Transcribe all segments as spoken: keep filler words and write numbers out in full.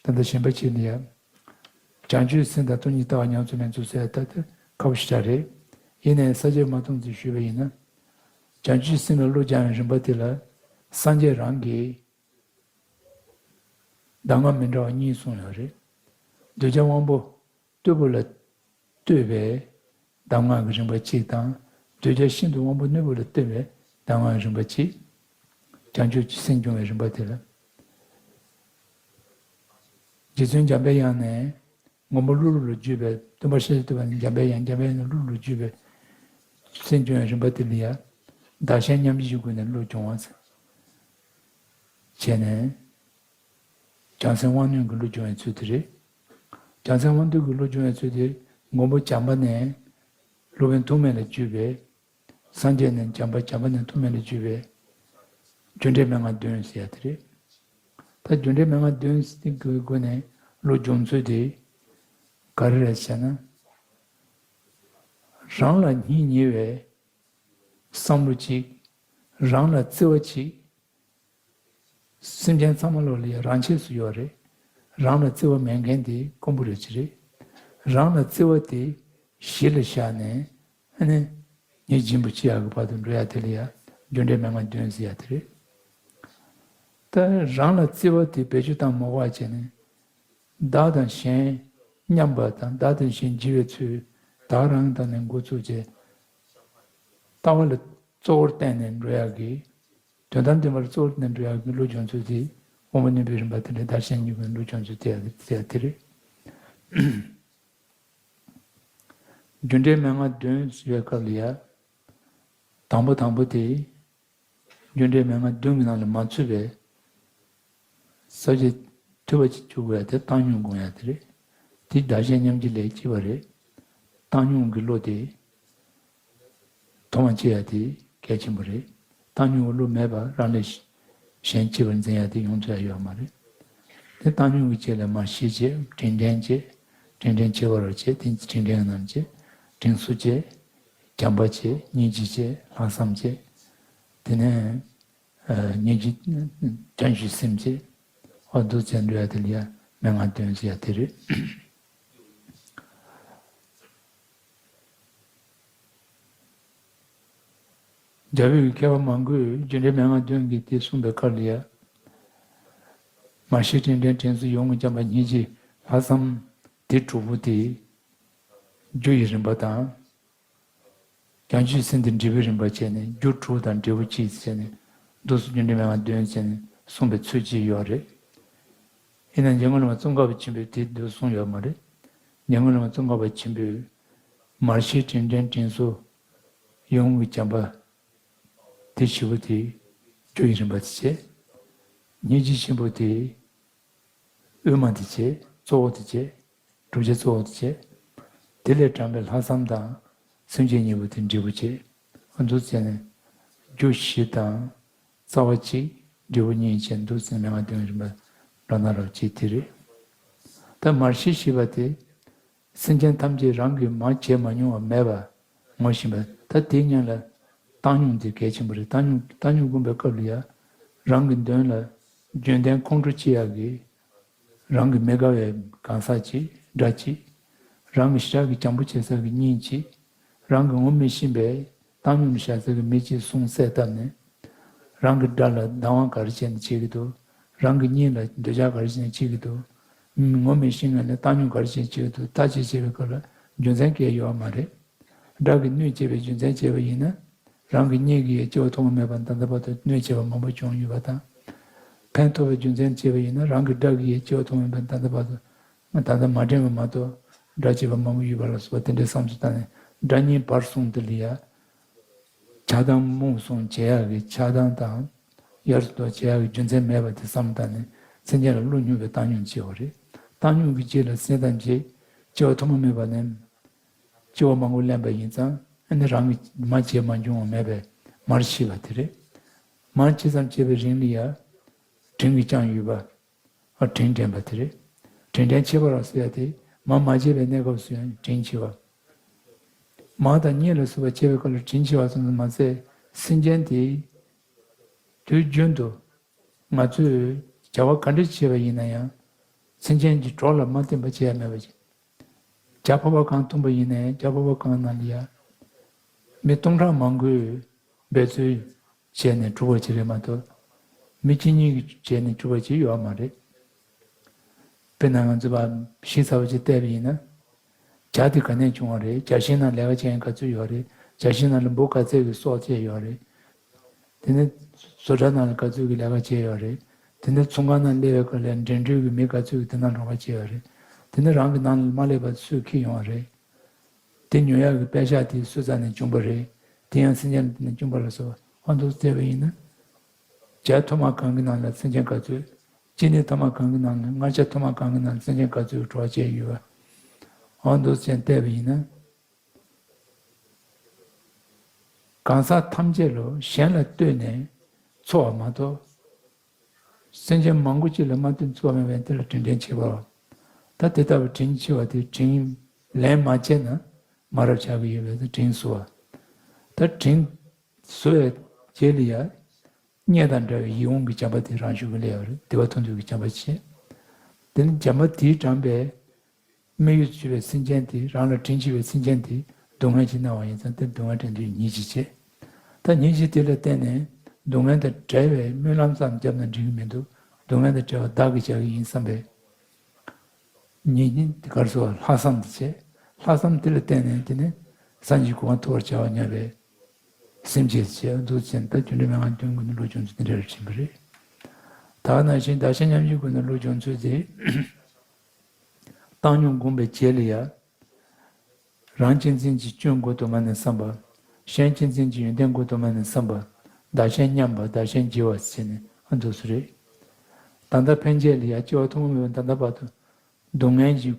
ད་ལྟ་གཞན་པ་ཅིག་ལ་ཡ། བྱང་ཆུབ་སེམས་དང་སྟོང་ཉིད་ལྟ་བ་ཉམས་སུ་ལེན་ཚུལ་ཟེར་ཡ་ད་ལྟ་ཁག་པོ་ཞེ་དྲག་རེད། ཡིན་ནའི་ས་སྐྱ་པཎ་ཚང་གིས་ཞུས་པ་ཡིན་ན། བྱང་ཆུབ་སེམས་ལ་བློ་སྦྱང་བའི་རིམ་པ་དེ་ལ། སངས་རྒྱས་རང་གིས་གདམས་ངག་མི་འདྲ་བ་གཉིས་གསུངས་ཡོད་རེད། གདུལ་བྱ་དབང་པོ་རྟུལ་པོ་ལ་ལྟོས་པའི་གདམས་ངག་གི་རིམ་པ་གཅིག་དང་། གདུལ་བྱ་ཤིན་ཏུ་དབང་པོ་རྣོན་པོ་ལ་ལྟོས་པའི་གདམས་ངག་གི་རིམ་པ་གཅིག། བྱང་ཆུབ་ཀྱི་སེམས་སྦྱོང་བའི་རིམ་པ་དེ་ལ། རྗེ་བཙུན་འཇམ་པའི་དབྱངས་ནས་མགོན་པོ་ཀླུ་སྒྲུབ་ལ་བརྒྱུད་པའི་སྟོན་པ་ཤཱཀྱ་ཐུབ་པ་ནས་འཇམ་པའི་དབྱངས། འཇམ་པའི་དབྱངས་ནས་ཀླུ་སྒྲུབ་ལ་བརྒྱུད་པའི་སེམས་སྦྱོང་བའི་རིམ་པ་དེ་ལ་ཡ། བདག་གཞན་མཉམ་བརྗེའི་སྒོ་ནས་བློ་སྦྱོང་བ་བྱས་ནས། བྱང་སེམས་དབང་རྣོན་གྱི་བློ་སྦྱོང་བའི་ཚུལ་དེ་རེད། བྱང་སེམས་དབང་རྣོན་གྱི་བློ་སྦྱོང་བའི་ཚུལ་དེ། མགོན་པོ་བྱམས་པ་ནས་སློབ་དཔོན་ཐོགས་མེད་ལ་བརྒྱུད་པའི། སངས་རྒྱས་ནས་བྱམས་པ། བྱམས་པ་ནས་ཐོགས་མེད་ལ་བརྒྱུད་པའི་རྒྱུ་འབྲས་མན་ངག་བདུན་ཟེར་ཡ་དེ་རེད། ད་རྒྱུ་འབྲས་མན་ངག་བདུན་ཟེར་གྱི་སྒོ་ནས་བློ་སྦྱོང་ཚུལ་དེ་ག་རེ་རེད་ཟེར་ན། རང་ལ་སྙིང་ཉེ་བའི་བསམ་བློ་གཅིག། རང་ལ་བརྩེ་བ་གཅིག། སེམས་ཅན་ཚང་མ་ལོག་ལ་ཡ་རང་ཆས་སུ་ཡོད་རེད། རང་ལ་བརྩེ་བ་མེད་མཁན་དེ་དཀོན་པོ་རེད་ཅི་རེད། རང་ལ་བརྩེ་བ་དེ་གཞི་ལ་བཞག་ནས། ཨ་ནི་ཉིན་རྗེས་པོ་འཆི་ཡག་གི་བར་དུ་འགྲོ་ཡ་དེ་ལ་ཡ་རྒྱུ་འབྲས་མན་ངག་བདུན་ཟེར་ཡ་དེ་རེད། ད་རང་ལ་བརྩེ་བ་དེ་བེད་སྤྱོད་བཏང་མ་དགོས་པ་བྱས་ནས། བདག་དང་གཞན་མཉམ་པ་དང་། བདག་དང་གཞན་བརྗེ་བའི་ཚུལ་བདག་རང་དང་ནས་འགོ་བཙུགས་བྱས། ལྟ་བ་ལ་གཙོ་བོར་བརྟེན་ནས་འགྲོ་ཡག་གི། དོན་དམ་བདེན་པ་ལ་གཙོ་བོར་བརྟེན་ནས་འགྲོ་ཡག་གི་བློ་སྦྱོང་ཚུལ་དེ་དབང་པོ་རྣོན་པོའི་རིམ་པ་དེ་ལས་བདག་གཞན་གཉིས་ཀྱི་བློ་སྦྱོང་ཚུལ་དེ་ཡང་དེ་ཡང་དེ་རེད། རྒྱུ་འབྲས་མན་ངག་བདུན་ཟེར་བའི་སྐབས་ལ་ཡ། དང་པོ་དང་པོ་དེ། རྒྱུ་འབྲས་མན་ངག་བདུན་གྱི་ནང་ལ་མ་ཚུད་པའི་ས་བཅད་ཐོས་པ་ཅིག་བཅུག་དགོས་ཡ་དེ་བཏང་སྙོམས་སྒོམ་ཡ་དེ་རེད། དེ་བདག་གཞན་མཉམ་བརྗེ་ལས་སྐྱེས་པ་རེད། བཏང་སྙོམས་ཀྱི་བློ་དེ་ཐོག་མ་སྐྱེ་ཡ་དེ་གལ་ཆེན་པོ་རེད། བཏང་སྙོམས་ཀྱི་བློ་མེད་པར་རང་ལས་གཞན་གཅེས་པར་འཛིན་ཡ་དེ་ཡོང་ཐུབ་ཡ་ཡོད་མ་རེད། དེ་བཏང་སྙོམས་ཀྱི་རྗེས་ལ་མར་ཤེས་བྱེད། དྲིན་དྲན་བྱེད། དྲིན་དྲན་ཁྱད་པར་བ་བྱེད། དེ་དྲིན་དྲན་གྱི་ནང་བྱེད། དྲིན་གཟོ་བྱེད། བྱམས་པ་བྱེད། སྙིང་རྗེ་བྱེད། ལྷག་བསམ་བྱེད། དེ་ནས་སྙིང་རྗེ། བྱང་ཆུབ་སེམས་བསྐྱེད། འོ་འདུག་བྱས་འགྲོ་ཡ་དེ་ལ་ཡ་མན་ངག་བདུན་ཟེར་ཡ་དེ་རེད། རྒྱལ་བའི་མཁས་པ་མང་པོས་རྒྱུ་འབྲས་མན་ངག་བདུན་གྱི་དེ་གསུངས་པའི་སྐབས་ལ་ཡ། མར་ཤེས། དྲིན་དྲན། དྲིན་གཟོ། ཡོངས་སུ་བྱམས་པ། སྙིང་རྗེ། ལྷག་བསམ། དེ་དྲུག་པོ་དེ་རྒྱུ་ཡི་རིམ་པ་དང་། བྱང་ཆུབ་སེམས་དེ་འབྲས་བུའི་རིམ་པ་བྱས་ནས། རྒྱུ་དྲུག་དང་འབྲས་བུ་གཅིག་བྱས་ནས། འདུག་སེ་རྒྱུ་འབྲས་མན་ངག་བདུན་བྱས་ནས་གསུངས་པའི་ཚུལ་གཅིག་ཡོད་རེད། ཡིན་ན་ཉེ་སྔོན་བླ་མ་ཙོང་ཁ་པ་ཆེན་པོས་དེ་འདུག་གསུངས་ཡོད་མ་རེད། ཉེ་སྔོན་བླ་མ་ཙོང་ཁ་པ་ཆེན་པོས་མར་ཤེས། དྲིན་དྲན། དྲིན་གཟོ། ཡོངས་ཀྱི་བྱམས་པ། དེ་བཞི་པོ་དེ་རྒྱུ་ཡི་རིམ་པ་དེ་བྱས། སྙིང་རྗེ་ཆེན་པོ་དེ་དབུས་མ་དེ་བྱས། གཙོ་བོ་དེ་བྱས། བསྒྲུབ་བྱ་གཙོ་བོ་དེ་བྱས། དེ་ལས་དྲངས་པའི་ལྷག་བསམ་དང་སེམས་བསྐྱེད་གཉིས་པོ་དེ་འབྲས་བུ་བྱས། འདུག་བྱས་ནས་རྒྱུ་བཞི་དང་། རྩ་བ་གཅིག། འབྲས་བུ་གཉིས་བྱས། འདུག་སེ་མན་ངག་བདུན་རིམ་པ་འགྲོ་ན་རབ་ཅིག་དེ་རེད། ད་མར་ཤེས་ཞེས་པ་དེ། སེམས་ཅན་ཐམས་ཅད་རང་གིས་མ་བྱས་མ་མྱོང་བ་མེད་པ་ངོ་ཤེས་པ། ད་དེའི་སྔོན་ལ་བཏང་སྙོམས་དེ་གལ་ཆེན་པོ་རེད། བཏང་སྙོམས། བཏང་སྙོམས་སྒོམ་པའི་སྐབས་ལ་ཡ། རང་གི་མདུན་ལ་རྒྱུན་ལྡན་ཁོང་ཁྲོ་སྐྱེ་ཡག་གི། རང་གི་མི་དགའ་བའི་གང་ཟག་ཅིག། དགྲ་ཅིག། རང་གི་ཞེ་དྲག་གི་བྱམས་པོ་བྱེད་ས་གི་གཉེན་ཅིག། རང་གི་ངོ་མི་ཤེས་པའི་བཏང་སྙོམས་བཞག་ས་གི་མི་གཅིག་བཟུང་བསད་བཏབ་ནས། རང་གི་དགྲ་ལ་སྡང་བ་ག་རེ་བྱས་ནས་བྱེད་ཀྱི་འདུག། རང་གི་གཉེན་ལ་འདོད་ཆགས་ག་རེ་བྱས་ནས་བྱེད་ཀྱི་འདུག། ངོ་མི་ཤེས་མཁན་ལ་བཏང་སྙོམས་ག་རེ་བྱས་ནས་བྱེད་ཀྱི་འདུག། ད་ཅི་བྱེད་པའི་སྐབས་ལ་རྒྱུ་མཚན་གང་ཡང་ཡོད་མ་རེད། དགྲ་གིས་གནོད་བྱས་པའི་རྒྱུ་མཚན་བྱས་པ་ཡིན་ན། རང་གི་གཉེན་གྱིས་སྐྱེ་བ་ཐོག་མ་མེད་པ་ནས་ད་ལྟ་བར་དུ་གནོད་བྱས་པ་མང་པོ་བྱུང་ཡོད་པ་དང་། ཕན་ཐོགས་པའི་རྒྱུ་མཚན་བྱས་པ་ཡིན་ན། རང་གི་དགྲ་གིས་སྐྱེ་བ་ཐོག་མ་མེད་པ་ནས་ད་ལྟ་བར་དུ། ད་ལྟ་མ་དྲན་པ་མ་གཏོགས་དགྲ་བྱས་པ་མང་པོ་ཡོད་པ་ལ་སོགས་པ་དེ་འདྲའི་བསམ་ཚུལ་བཏང་ནས། དགྲ་གཉེན་བར་གསུམ་དེ་ལ་ཡ། ཆགས་སྡང་རྨོངས་གསུམ་བྱེད་ཡག་གི་ཆགས་སྡང་དང་། དབྱར་དུ་བྱེད་ཡག་གི་རྒྱུ་མཚན་མེད་པ་དེ་བསམ་བཏང་ནས། སེམས་ཅན་ལ་བློ་སྙིང་པོའི་བཏང་སྙོམས་བྱེད་པ་རེད། བཏང་སྙོམས་ཀྱི་རྗེས་ལ་སེམས་ཐམས་ཅད་སྐྱེ་བ་ཐོག་མ་མེད་པ་ནས་སྐྱེ་བ་མང་པོ་ལེན་པ་ཡིན་ཙང་། ཨ་ནི་རང་གིས་མ་བྱས་མ་མྱོང་བ་མེད་པའི་མར་ཤེས་པ་དེ་རེད། མར་ཇི་ཙམ་བྱས་པའི་རིང་ལ་ཡ། དྲིན་གྱིས་བསྐྱངས་ཡོད་པ། ཨ། དྲིན་དྲན་པ་དེ་རེད། དྲིན་དྲན་ཁྱད་པར་བ་ཟེར་ཡ་དེ། མར་མ་བྱས་པའི་གནས་སྐབས་སུ་ཡང་དྲིན་ཆེ་བ། མ་དང་གཉིས་ལ་སོགས་པ་བྱས་པའི་སྐབས་ལ་དྲིན་ཆེ་བ་ཙམ་དུ་མ་ཟད། སེམས་ཅན་དེ་དུས་རྒྱུན་དུ་ང་ཚོས་བྱ་བ་ག་འདྲ་བྱས་པ་ཡིན་ན་ཡང་ སེམས་ཅན་གྱི་གྲོགས་ལ་མ་བརྟེན་པ་བྱེད་ཡ་མེད་པ་ཅིག་བྱ་ཕོར་པ་གང་འཐུང་པ་ཡིན་ནའི་བྱ་ཕོར་པ་གང་ནང་ལ་ཡ། མི་སྟོང་ཕྲག་མང་པོས་འབད་རྩོལ་བྱས་ནས་གྲུབ་པ་ཅིག་རེད་མ་གཏོགས། མི་གཅིག་གཉིས་ཀྱིས་བྱས་ནས་གྲུབ་པ་ཅིག་ཡོད་མ་རེད། དཔེར་ན་ང་ཚོ་ཕར་གཞི་རྩ་བ་ཅིག་བལྟས་པ་ཡིན་ན། བྱ་དེ་ག་ནས་བྱུང་བ་རེད། བྱ་ཤིང་ནང་ལས་ཀ་བྱེད་མཁན་ག་ཚོད་ཡོད་རེད། བྱ་ཤིང་ནང་ལ་འབུ་ག་ཚད་ཀྱི་སྲོག་བཅད་ཡོད་རེད། དེ་ནས་བཟོ་གྲྭ་ནང་ལ་ག་ཚོད་ཀྱི་ལས་ཀ་བྱས་ཡོད་རེད། དེ་ནས་ཚོང་ཁང་ནང་སླེབས་པའི་སྐབས་ལ་འགྲིམ་འགྲུལ་གྱི་མི་ག་ཚོད་ཀྱིས་དེ་ནང་རོགས་པ་བྱས་ཡོད་རེད། དེ་ནས་རང་གི་ནང་ལ་མ་སླེབས་པར་སུས་འཁྱེར་ཡོང་བ་རེད། དེ་ཉོ་ཡག་གི་པད་ཤག་དེ་སུ་རྩ་ནས་བྱུང་པ་རེད། དེ་ཡང་སེམས་ཅན་ལ་བརྟེན་ནས་བྱུང་པ་ལ་སོགས་པ་ཨ་འདུག་བལྟས་པ་ཡིན་ན། བྱ་ཐོག་མ་གང་གི་ནང་ལ་སེམས་ཅན་ག་ཚོད། ཅི་ནི་ཐོག་མ་གང་གི་ནང་ལ་མངར་ཆ་ཐོག་མ་གང་གི་ནང་ལ་སེམས་ཅན་ག་ཚོད་གྲོགས་བྱས་ཡོད་པ། ཨ་འདུག་ཅན་བལྟས་པ་ཡིན་ན། གང་ཟག་ཐམས་ཅད་ལ་གཞན་ལ་ལྟོས་ནས་འཚོ་བ་མ་གཏོགས། སེམས་ཅན་མང་པོ་གཅིག་ལ་མ་ལྟོས་འཚོ་བ་མེད་པས་དེ་ལ་དྲིན་དྲན་བྱེད་པ། ད་དེ་ལྟ་བུ་དྲིན་ཆེ་བ་དེ་དྲིན་ལན་མ་བྱས་ན་མ་རབས་ཆགས་ཀྱི་ཡོད་པས་དྲིན་གཟོ་བ། ད་དྲིན་གཟོ་བའི་རྗེས་ལ་ཡང་། རྙེད་དང་འདྲ་བའི་ཡིད་འོང་གི་བྱམས་པ་དེ་རང་ཤུགས་ཀྱིས་སླེབས་པ་རེད། བདེ་བ་མཐོང་འདོད་ཀྱི་བྱམས་པ་བྱེད། དེ་ནི་བྱམས་པ་དེས་དྲངས་པའི་དམིགས་ཡུལ་ཆེ་བའི་སེམས་ཅན་དེ་རང་ལ་དྲིན་ཆེ་བའི་སེམས་ཅན་དེ་སྡུག་བསྔལ་གྱིས་མནར་བ་ཡིན་ཙང་དེར་སྡུག་བསྔལ་དྲན་འདོད་ཉིད་ཀྱིས་བྱེད། ད་ཉིད་ཀྱིས་དེ་ལ་བརྟེན་ནས་སྡུག་བསྔལ་དང་བྲལ་བའི་སྨོན་ལམ་ཙམ་བརྒྱབ་ན་འགྲིག་གི་མི་འདུག་སྡུག་བསྔལ་དང་བྲལ་བ་བདག་གིས་བྱ་གི་ཡིན་བསམ་པའི་ཉིད་ཉིད་དེ་གར་སོགས་ལྷག་བསམ་དེ་བྱས། ལྷག་བསམ་དེ་ལ་བརྟེན་ནས་དེ་ནས་སངས་རྒྱས་གོ་འཕང་ཐོབ་པར་བྱ་བ་སྙམ་པའི་སེམས་བསྐྱེད་བྱས་འདུག་ཅེས་ད་རྒྱུ་འབྲས་མན་ངག་དོན་ཀུན་ནས་བློ་སྦྱོང་ཚུལ་དེ་འདྲ་རེ་བྱིན་པ་རེད། ད་ག་ནང་བཞིན་བདག་གཞན་མཉམ་བརྗེའི་སྒོ་ནས་བློ་སྦྱོང་ཚུལ་དེ། བཏང་སྙོམས་བསྒོམས་པའི་རྗེས་ལ་ཡང་། རང་གཅེས་འཛིན་གྱི་སྐྱོན་འགོག་ཏུ་མ་ནས་བསམ་པ། གཞན་གཅེས་འཛིན་གྱི་ཡོན་ཏན་འགོག་ཏུ་མ་ནས་བསམ་པ། བདག་གཞན་མཉམ་པ་བདག་གཞན་བརྗེ་བ་ཟེར་ནས་ཨ་འདུག་སུ་རེད། ད་ལྟ་ཕན་ཆད་ལ་ཡང་སྐྱེ་བ་ཐོག་མ་མེད་པ་ད་ལྟ་བར་དུ། སྡུག་བསྔལ་གྱི་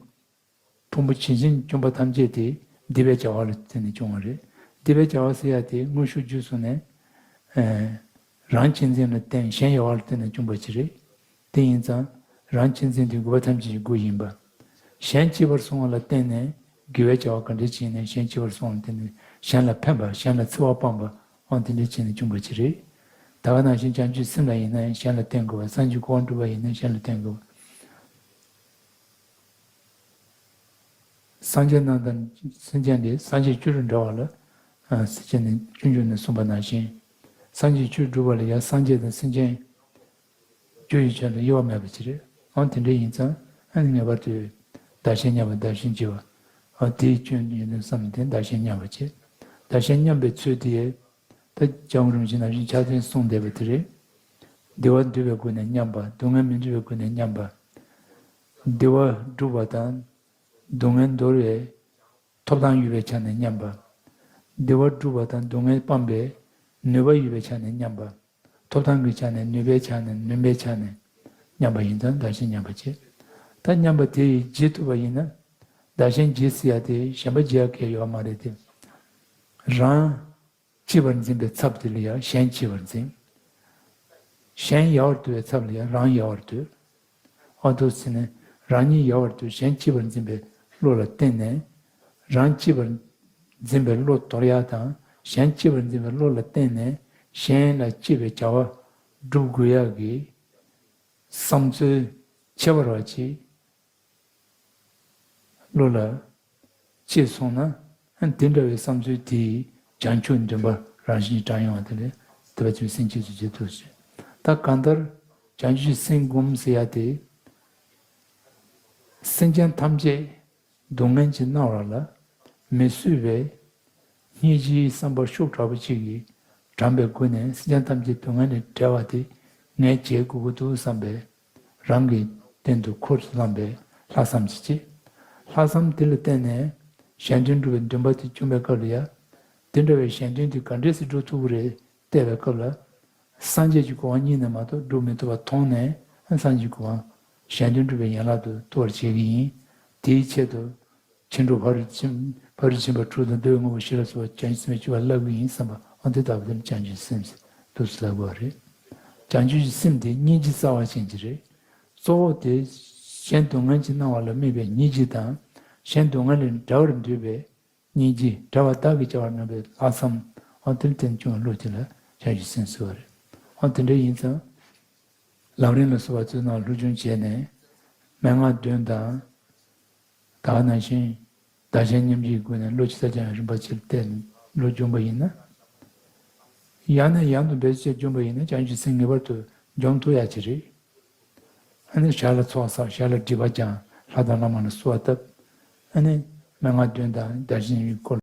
ཕུང་པོ་ཇི་བཞིན་བཅོམ་པ་ཐམས་ཅད་དེ་སྡིག་པའི་བྱ་བ་ལ་བརྟེན་ནས་བྱུང་བ་རེད། སྡིག་པའི་བྱ་བ་ཟེར་ཡ་དེ་དངོས་ཤུགས་བརྒྱུད་སོང་ནས། རང་གཅེས་འཛིན་ལ་བརྟེན་གཞན་ཡལ་བ་ལ་བརྟེན་ནས་བྱུང་བ་ཅིག་རེད། དེ་ཡིན་ཙང་རང་གཅེས་འཛིན་དེ་དགེ་བ་ཐམས་ཅད་ཀྱི་སྒོ་ཡིན་པ། གཞན་གཅེས་པར་སོང་བ་ལ་བརྟེན་ནས་དགེ་བའི་བྱ་བ་ག་འདྲ་ཅིག་ཡིན་ནའི་གཞན་གཅེས་པར་སོང་བ་ལ་བརྟེན་ནས་གཞན་ལ་ཕན་པ་གཞན་ལ་འཚེ་བ་སྤངས་པ་འོ་དེ་འདྲ་བྱས་ནས་བྱུང་བ་ཅིག་རེད། ད་ག་ནང་བཞིན་བྱང་ཆུབ་སེམས་ལ་ཡིན་ན་ཡང་གཞན་ལ་བརྟེན་དགོས་པ་སངས་རྒྱས་གོ་འཕང་སྒྲུབ་པ་ཡིན་ན་གཞན་ལ་བརྟེན་དགོས་པ། སངས་རྒྱས་རྣམས་དང་སེམས་ཅན་འདི་སངས་རྒྱས་བཅུ་དྲུག་འདྲ་བ་ལ། ཨ་སེམས་ཅན་ནི་སྤྱོད་འཇུག་ནས་གསུངས་པ་ནང་བཞིན། སངས་རྒྱས་བཅུ་དྲུག་པ་ལ་ཡང་སངས་རྒྱས་དང་སེམས་ཅན་བཅུ་ཡི་ཆོས་ལ་དབྱེ་བ་མེད་པ་ཅིག་རེད། ཨང་དེ་འདྲ་ཡིན་ཙང་ཨ་ནི་ངེས་པར་དུ་བདག་གཞན་མཉམ་པ་བདག་གཞན་བརྗེ་བ། ཨ་དེའི་སྐྱོན་ཡིན་དུས་བསམ་ནས་དེ་བདག་གཞན་མཉམ་པ་བྱེད། བདག་གཞན་མཉམ་པའི་ཚུལ་དེ། ད་སྐྱབས་མགོན་རིན་པོ་ཆེ་ནང་བཞིན་ཕྱག་འཚལ་གསུངས་བསྡད་པ་དེ་རེད། བདེ་བ་འདོད་པའི་སྒོ་ནས་མཉམ་པ། སྡུག་བསྔལ་མི་འདོད་པའི་སྒོ་ནས་མཉམ་པ། བདེ་བ་སྒྲུབ་པ་དང་། སྡུག་བསྔལ་འདོར་བའི་ཐོབ་ཐང་ཡོད་པའི་ཆ་ནས་མཉམ་པ། བདེ་བ་སྒྲུབ་པ་དང་སྡུག་བསྔལ་སྤངས་པའི་ནུས་པ་ཡོད་པའི་ཆ་ནས་མཉམ་པ། ཐོབ་ཐང་གི་ཆ་ནས་ནུས་པའི་ཆ་ནས་ནུས་པའི་ཆ་ནས་མཉམ་པ་ཡིན་ཙང་བདག་གཞན་མཉམ་པ་བྱེད། ད་མཉམ་པ་དེ་ཡིས་བརྗེ་ཐུབ་པ་ཡིན་ན། བདག་གཞན་བརྗེ་ཟེར་ཡ་དེ་གཞན་པ་བརྗེ་ཡ་གལ་ཡོད་མ་རེད་དེ། རང་གཅེས་པར་འཛིན་པའི་ཚབ་དེ་ལ་ཡང་གཞན་གཅེས་པར་འཛིན། གཞན་ཡལ་བར་འདོད་པའི་ཚབ་ལ་ཡང་རང་ཡལ་བར་འདོད། ཨ་འདུག་ཟེར་ནས་རང་ཉིད་ཡལ་བར་འདོད་གཞན་གཅེས་པར་འཛིན་པའི་བློ་ལ་བརྟེན་ནས། རང་གཅེས་པར་འཛིན་པའི་བློ་དོར་ཡག་དང་གཞན་གཅེས་པར་འཛིན་པའི་བློ་ལ་བརྟེན་ནས་གཞན་ལ་གཅེས་པའི་བྱ་བ་སྒྲུབ་དགོས་ཡག་གི་བསམ་ཚུལ་ཁྱད་པར་བ་ཅིག་བློ་ལ་སྐྱེས་སོང་ན། དེ་འདྲ་བའི་བསམ་ཚུལ་དེས་བྱང་ཆུབ་འདུན་པ་རང་བཞིན་དྲངས་ཡོང་བ་དེ་ལས་དེ་བ་ཚུལ་སེམས་བསྐྱེད་དུ་བྱེད་ཐུབ་ཟེར། ད་གང་ལྟར་བྱང་ཆུབ་སེམས་བསྒོམ་ཟེར་ཡ་དེ། སེམས་ཅན་ཐམས་ཅད་སྡུག་བསྔལ་གྱིས་མནར་བ་ལ་མི་བཟོད་པའི་སྙིང་རྗེའི་བསམ་པ་ཤུགས་དྲག་པོ་ཅིག་གིས་དྲངས་པའི་སྒོ་ནས་སེམས་ཅན་ཐམས་ཅད་སྡུག་བསྔལ་ལས་བསྒྲལ་བ་དེ་ངས་བྱེད་དགོས་ཀྱི་འདུག་བསམ་པའི་རང་གི་སྟེང་དུ་འཁོར་དུ་བླངས་པའི་ལྷག་བསམ་ཅིག་བྱེད། ལྷག་བསམ་དེ་ལ་བརྟེན་ནས་གཞན་དོན་སྒྲུབ་པའི་འདུན་པ་དེ་བཅོམ་པའི་སྐབས་ལ་ཡང་། དེ་འདྲ་བའི་གཞན་དོན་དེ་ག་འདྲས་སེ་སྒྲུབ་ཐུབ་ཀྱི་རེད་བལྟས་པའི་སྐབས་ལ། སངས་རྒྱས་ཀྱི་གོ་འཕང་སྙིང་ནས་མ་གཏོགས་སྒྲུབ་མི་ཐུབ་པ་མཐོང་ནས་སངས་རྒྱས་ཀྱི་གོ་འཕང་གཞན་དོན་སྒྲུབ་པའི་ཡན་ལག་ཏུ་གཏོར་བྱེད་ཀྱི་ཡིན། དེའི་ཆེད་དུ། ཕྱིན་དྲུག་ཕ་རོལ་ཕྱིན་ཕ་རོལ་ཕྱིན་པ་དྲུག་དང་འདུལ་བའི་དངོས་པོ་བཞི་ལ་སོགས་པ་བྱང་ཆུབ་སེམས་ལ་སྤྱོད་པ་བསླབ་ཀྱི་ཡིན་བསམ་པ་ཨ་དེ་ལྟ་བུ་དེ་ནི་བྱང་ཆུབ་སེམས་ཟེར་འདུག་སེ་ལབ་དགོས་པ་རེད། བྱང་ཆུབ་ཀྱི་སེམས་དེ་སྙིང་རྗེ་རྩ་བ་ཅན་གྱི་རེད། གཙོ་བོ་དེ་གཞན་སྡུག་བསྔལ་གྱིས་མནར་བ་ལ་དམིགས་པའི་སྙིང་རྗེ་དང་གཞན་སྡུག་བསྔལ་ལས་བསྒྲལ་བར་འདོད་པའི་སྙིང་རྗེ་བསྒྲལ་བ་བདག་གིས་བྱ་བར་རྣམ་པའི་ལྷག་བསམ་ཨ་དེ་ལ་བརྟེན་བྱུང་བའི་བློ་དེ་ལ་བྱང་ཆུབ་སེམས་ཟེར་བ་རེད། ཨ་དེ་འདྲ་ཡིན་ཙང་། ལམ་རིམ་ལ་སོགས་པ་ཚོའི་ནང་སློབ་སྦྱོང་བྱས་ནས། མན་ངག་བདུན་དང་། ད་ག་ནང་བཞིན་བདག་གཞན་མཉམ་བརྗེའི་སྒོ་ནས་བློ་ཇི་ལྟར་སྦྱང་ཡང་རིམ་པ་ཆེར་བསྟན་ནས་བློ་སྦྱོང་པ་ཡིན་ན། ཡང་ནས་ཡང་དུ་འབད་བརྩོན་བྱས་སྦྱོང་པ་ཡིན་ན་བྱང་ཆུབ་སེམས་ངེས་པར་དུ་འབྱོངས་ཐུབ་ཡ་ཅིག་རེད། ཨ་ནི་ཞར་ལ་ཚོགས་བསགས། ཞར་ལ་སྒྲིབ་པ་སྦྱངས། ལྷ་དང་ལྷ་མ་ཡིན་ལ་གསོལ་བ་བཏབ། ཨ་ནི་མན་ངག་བདུན་དང་བདག་གཞན་གཉིས་ཀྱི་སྐོར།